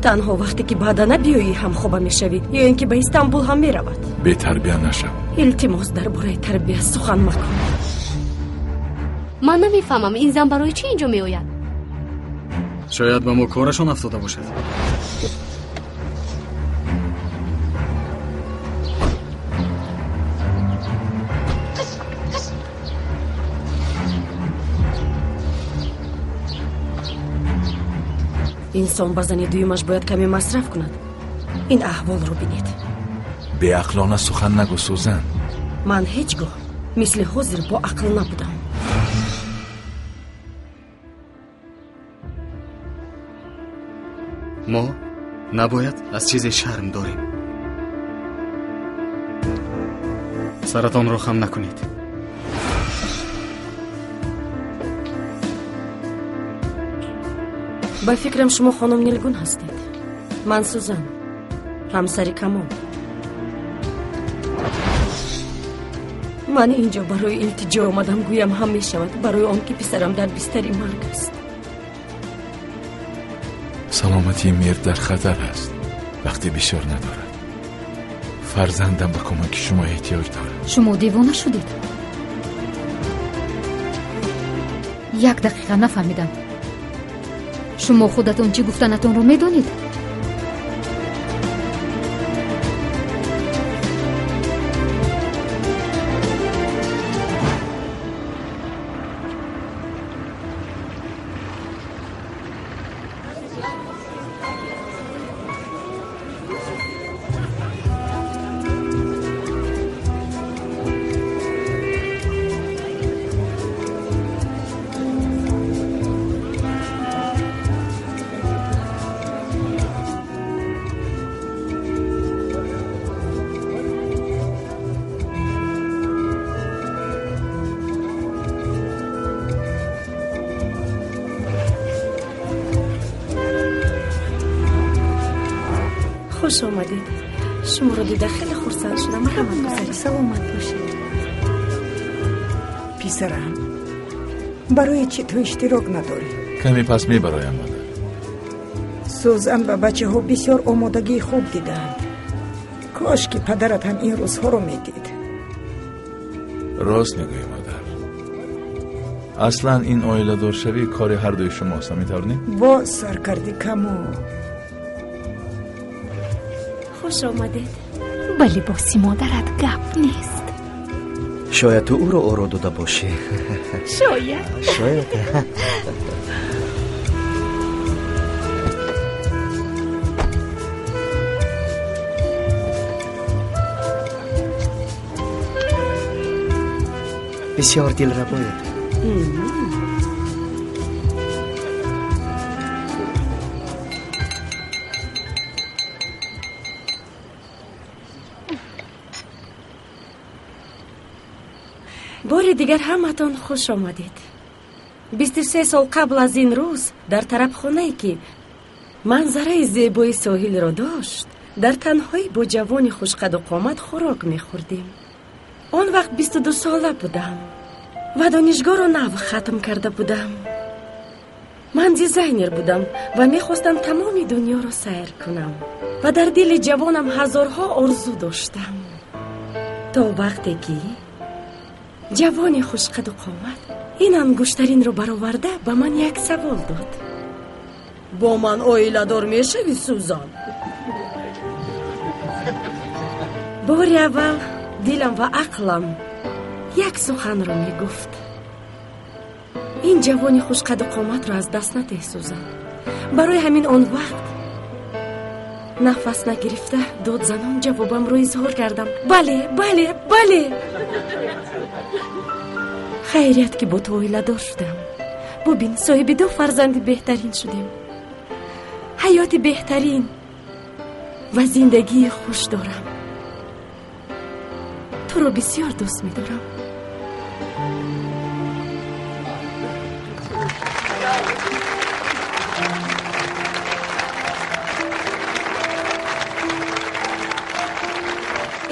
Танҳо вақте ки ба Адана биёӣ ҳамхоба мешавӣ, ё ин ки ба Истанбул ҳам меравад. Бетарбия нашав. Илтимос, дар бораи тарбия сухан макун. Ман намефаҳмам, ин зан барои чӣ инҷо меояд? Шояд ба мо корашон афтода бошад. Инсон ба зани дуюмаш бояд каме масраф кунад. Ин аҳволро бинед. Беақлона сухан нагӯ, Сӯзан. Ман ҳеҷ гоҳ мисли ҳозир бо ақл набудам. Мо набояд аз чизе шарм дорем. Саратонро хам накунед. Ба фикрам, шумо хонум Нилгун ҳастед. Ман Сӯзан, ҳамсари Камол. Ман инҷо барои илтиҷо омадам, гӯям ҳам мешавад, барои он ки писарам дар бистари марг аст. Саломатии Мир дар хатар аст. Вақти бисёр надорад. Фарзандам ба кӯмаки шумо эҳтиёҷ дорад. Шумо девона шудед? Як дақиқа, нафаҳмидам. Шумо худатон чӣ гуфтанатонро медонед? Хуш омадед. Шуморо дида хеле хурсанд шудам. Марҳамат, гузаред. Саломат бошед. Писарам, барои чӣ ту иштирок надорӣ? Каме пас мебароям, модар. Сӯзан ва бачаҳо бисёр омодагии хуб дидаанд. Кош ки падарат ҳам ин рӯзҳоро медид. Рост мегӯӣ, модар. Аслан ин оиладоршавӣ кори ҳардуи шумост, ҳамин тавр не? Боз сар кардӣ, Камол. Хуш омадед. Ба либоси модарат гап нест. Шояд ту ӯро оро дода бошӣ. Шояд. Шояд. Бисёр дилрабоед. Бори дигар ҳаматон хуш омадед. 23 сол қабл аз ин рӯз дар тарабхонае ки манзараи зебои соҳилро дошт, дар танҳоӣ бо ҷавони хушқаду қомат хӯрок мехӯрдем. Он вақт 22 сола будам ва донишгоҳро нав хатм карда будам. Ман дизайнер будам ва мехостам тамоми дунёро сайр кунам ва дар дили ҷавонам ҳазорҳо орзу доштам. То вақте ки ҷавони хушқаду қомат ин ангуштаринро бароварда ба ман як савол дод. Бо ман оиладор мешавӣ, Сӯзан? Бори аввал дилам ва ақлам як суханро мегуфт. Ин ҷавони хушқаду қоматро аз даст надеҳ, Сӯзан. Барои ҳамин он вақт нафас нагирифта додзанон ҷавобамро изҳор кардам. Бале, бале, бале. Хайрият ки бо ту оиладор шудам. Бубин, соҳиби ду фарзанди беҳтарин шудем. Ҳаёти беҳтарин ва зиндагии хуш дорам. Туро бисёр дӯст медорам.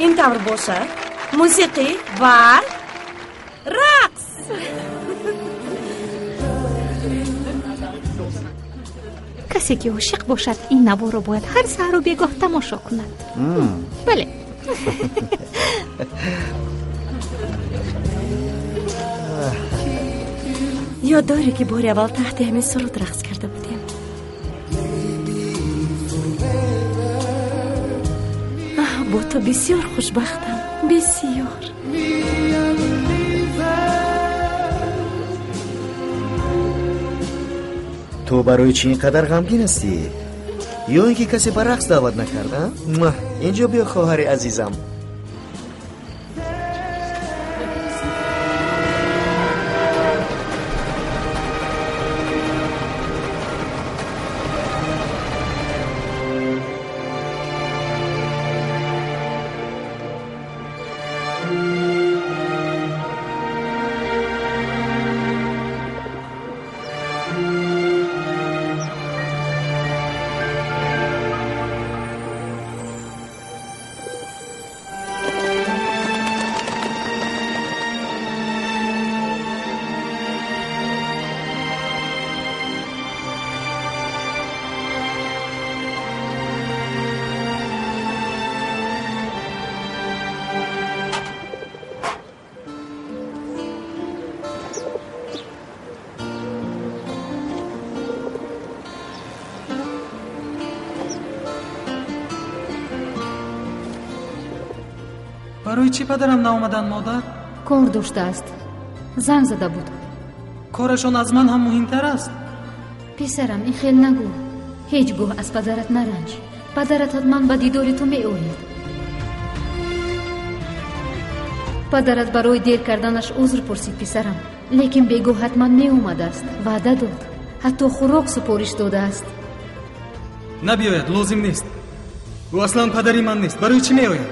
Ин тавр бошад, мусиқӣ ва рақс. Касе ки ошиқ бошад, ин наворро бояд ҳар саҳару бегоҳ тамошо кунад. Бале. Ёд дорӣ, ки бори аввал таҳти ҳамин суруд рақс карда будем? Бо ту бисёр хушбахтам, бисёр. Ту барои чӣ ин қадар ғамгин ҳастӣ? Ё ин ки касе ба рақс даъват накард? Инҷо биё, хоҳари азизам. Барои чӣ падарам наомаданд, модар? Кор доштааст, занг зада буд. Корашон аз ман ҳам муҳимтар аст. Писарам, ин хел нагӯ. Ҳеҷ гоҳ аз падарат наранҷ. Падарат ҳатман ба дидори ту меояд. Падарат барои дер карданаш узр пурсид, писарам, лекин бегоҳ ҳатман меомадааст. Ваъда дод, ҳатто хӯрок супориш додааст. Набиёяд, лозим нест. Ӯ аслан падари ман нест. Барои чӣ меояд?